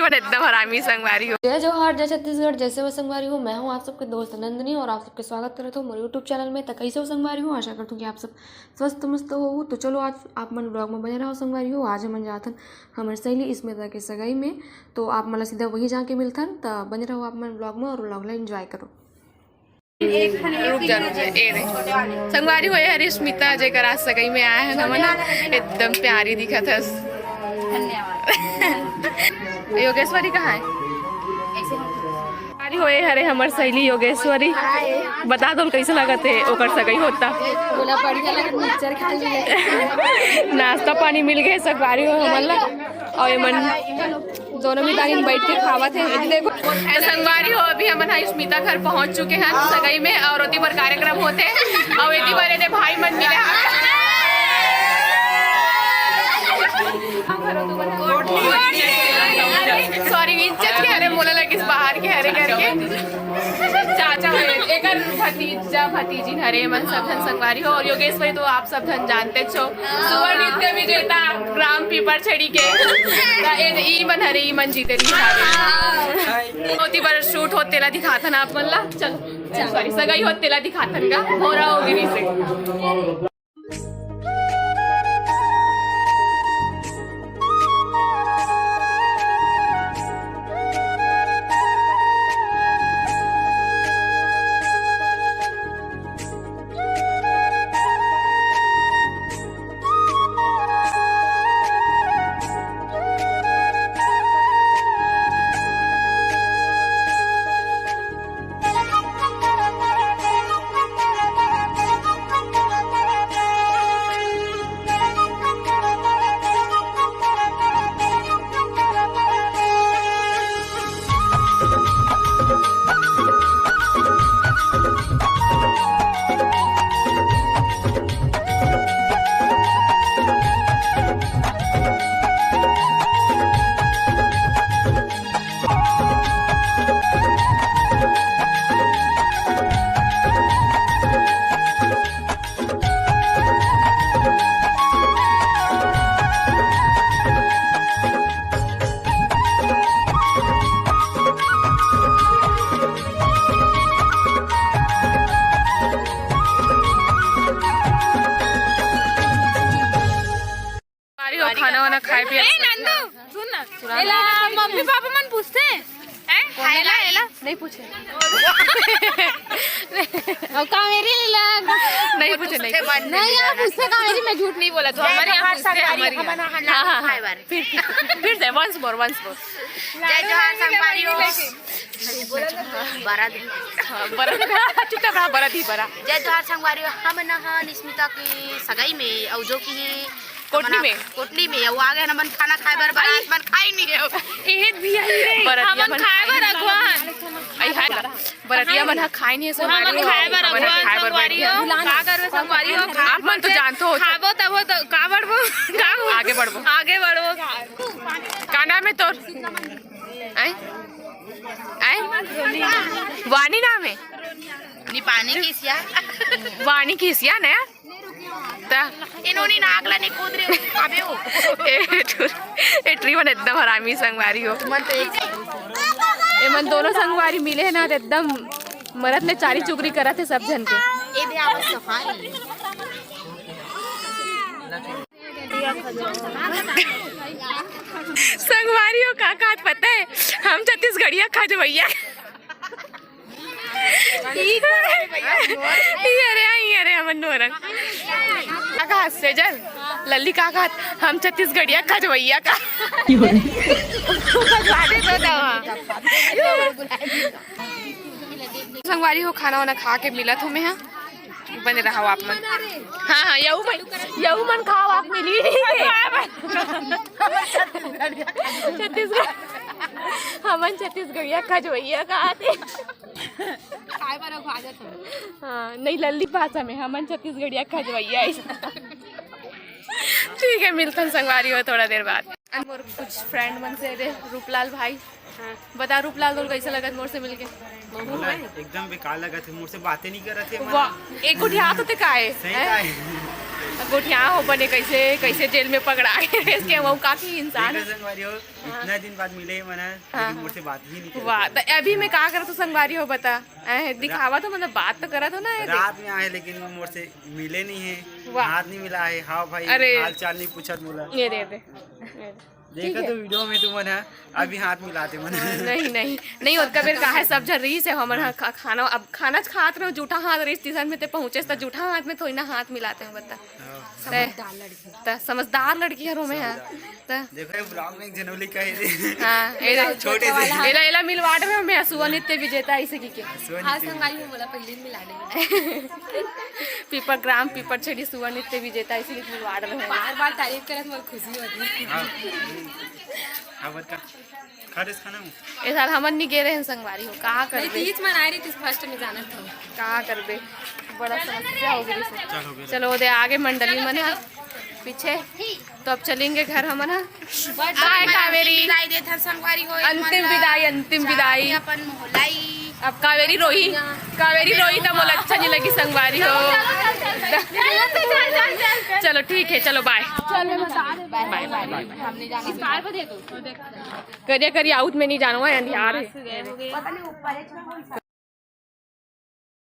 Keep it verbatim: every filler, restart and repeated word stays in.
पर एकदम हरामी संगवारी हो। जय जोहार, जय छत्तीसगढ़, जय सेवा संगवारी हो। मैं हूँ आप सबके दोस्त नंदिनी और आप सबके स्वागत करत हूँ मोर YouTube चैनल में। त कैसे हो संगवारी हो? आशा करत हूँ कि आप सब स्वस्थ मस्त हो। तो चलो, आज आप मन ब्लॉग में बने रहो संगवारी हो। आज हमन जाथन हमर सहेली स्मिता के सगाई में, तो आप मन ला सीधा वही जाके मिलथन। त बने रहो आप मन ब्लॉग में और ब्लॉग ला एंजॉय करो। रुक जा, रुक जा, ए रे। संगवारी हो, ये हरे स्मिता, जेकर आज सगाई में आए हैं हमन। एकदम प्यारी दिखत हस। योगेश्वरी कहाँ है? संगवारी हो, ये हरे हमर सहेली योगेश्वरी। बता दो, कैसे लगत है ओकर सगाई होता? बोला, बढ़िया लगत, मिक्सचर खा लिए। नाश्ता पानी मिल गए संगवारी हो हमन ला। और ये मन दोनों मितानिन बैठ के खावत हे। देखो, तो संगवारी हो, अभी हमन ह स्मिता घर पहुंच चुके हैं सगाई में, और ओती बर कार्यक्रम होते, और एती बर एदे भाई मन मिले हवे। सॉरी, इज्जत के हरे, मोला लगिस बाहर के हरे करके। चाचा हरे, एकर भतीजा भतीजिन हरे, मन सब झन संगवारी हो, और योगेश्वरी तो आप सब झन जानते छो, सुवर नृत्य विजेता ग्राम पीपर छड़ी के। त ए, ई मन हरे, ई मन जीते नहीं हरे। ओती बर शूट होत तेला दिखाथन आप मन ला। चल, सॉरी, सगाई होत तेला दिखाथन का, भोरा हो गिरी से। अरे, वो खाना वाना खाए पिए। ए, नंदू, सुन ना। एला मम्मी पापा मन पूछते हैं? हैं? एला, एला? नहीं पूछे। और कावेरी लग। नहीं पूछे, नहीं पूछे। नहीं, यहाँ पूछते कावेरी, मैं झूठ नहीं बोला, तो हमारे यहाँ पूछते हैं, हमारे यहाँ। हाँ, हाँ, हाँ। फिर, फिर से, once more, once more। जय जोहार संगवारी हो। बरा दी। हाँ, बरा दी। चुपचाप रहा, बरा दी, बरा। जय जोहार संगवारी हो। हमन ह निस्मिता की सगाई में, और जो कि कोटनी में। कोटनी में, वो आ गए हमन खाना खाए बर, बरात मन खाई नहीं है। एहे दिया ही रे। बरतिया हमन मन खाए बर अगवान। आई हाय, बरतिया मन ह खाए नहीं है, हमन संगवारी हो। खाए बर हमन अगवान, खाए बर संगवारी हो। का करबे संगवारी हो? आप मन तो जानते हो। खाबो तब हो तो का बढ़बो? का हो? आगे बढ़बो। आगे बढ़बो। का नाम है तोर? आय? आय? वाणी नाम है? निपानी किसिया। वाणी किसिया नया? त इन्होंने नाक ला नहीं कूद रहे, अबे हो। ए, ए, टूर-, ए, ट्री मन एकदम हरामी संगवारी हो। मन तो एक ए मन दोनों संगवारी मिले हैं ना, त एकदम मरत में चारी चुगरी करत है सब झन के। ए दे आवत सफारी। संगवारी हो का कहत पता है, हम छत्तीसगढ़िया खजवैया। ई अरे, ई अरे, हमन नोरन। का कहत सेजल? लल्ली का कहत? हम छत्तीसगढ़िया खजवैया का। खजवाने दो दवा। संगवारी हो, खाना वाना खा के मिलत हो मैं, हाँ? बने रहो आप मन। हाँ, हाँ, यहू मन, यहू मन खाओ, आप मिली नहीं। छत्तीसगढ़, हमन छत्तीसगढ़िया खजवैया का आते। खाए बर अघा जात हवे। हाँ, नहीं, लल्ली भाषा में हमन छत्तीसगढ़िया खजवैया है। ठीक है, मिलथन संगवारी हो थोड़ा देर बाद। अन मोर कुछ फ्रेंड मन से रे, रूपलाल भाई। हाँ। बता रूपलाल, तोर कैसे लगत मोर से मिलके? मोला एकदम बेकार लगत है, मोर से बातें नहीं करत है। वाह, एक गोठी हाथ होते का है? सही हैं? का है? गोठिया हो बने, कैसे कैसे जेल में पकड़ा के रेस के वो काफी इंसान। देखा संगवारी हो, इतना दिन बाद मिले मन ह, हाँ। लेकिन मोर से बात ही नहीं करे। वाह, त अभी मैं का करत हूँ संगवारी हो बता? ऐ, दिखावा तो मतलब बात तो करत हो ना, ये देख। रात में आए लेकिन वो मोर से मिले नहीं है, वाह। हाथ नहीं मिला है। हाँ भाई, अरे। हाल चाल नहीं पूछत मोला। ये दे दे, ये दे। देखा ठीक है। तो वीडियो में तुमन ह अभी हाथ मिलाते मन। नहीं, नहीं, नहीं, ओतका बेर का है, सब झन रहिस हे, हमन ह खा-, खाना, अब खाना च खात रहो, जूठा हाथ रहिस, तिसन में ते पहुँचे, त जूठा हाथ में थोड़ी ना हाथ मिलाते हो, बता। हाँ। ते, समझदार लड़की। त समझदार लड़की हरो मैं, हाँ। त देखो, ये ब्लॉग में एक जनौली का है। हाँ, एला, छोटे से। एला, एला मिलवा रहे हो, मैं सुवर नृत्य विजेता, इसे की के। सुवर हाँ, नृत्य संगवारी हो, बोला, पहले ही मिला दे। पीपर ग्राम, पीपर छड़ी, सुवर नृत्य विजेता, इसे की मिलवा रहे हो। बार बार तारीफ करत, मोर खुशी होती है। हाँ। हाँ, बता। खा रहे खाना हूँ। ए साल हमन नहीं गे रहे हैं संगवारी हो, कहाँ कर नहीं, दे? तीज मनाए रही थी, फर्स्ट में जाना था। कहाँ कर दे? बड़ा समस्या हो गई। चल, हो गया। चलो, दे आगे मंडली मन है पीछे, तो अब चलेंगे घर हमन ह। बाय कावेरी। विदाई देत हन संगवारी हो, अंतिम विदाई, अंतिम विदाई। अपन मोहलाई। अब कावेरी रोही, कावेरी रोही त मोला अच्छा नहीं लगी संगवारी हो। चलो ठीक है, चलो बाय। बाय, बाय, बाय। करिया करिया आउट में नहीं जानो है, अंधियार है।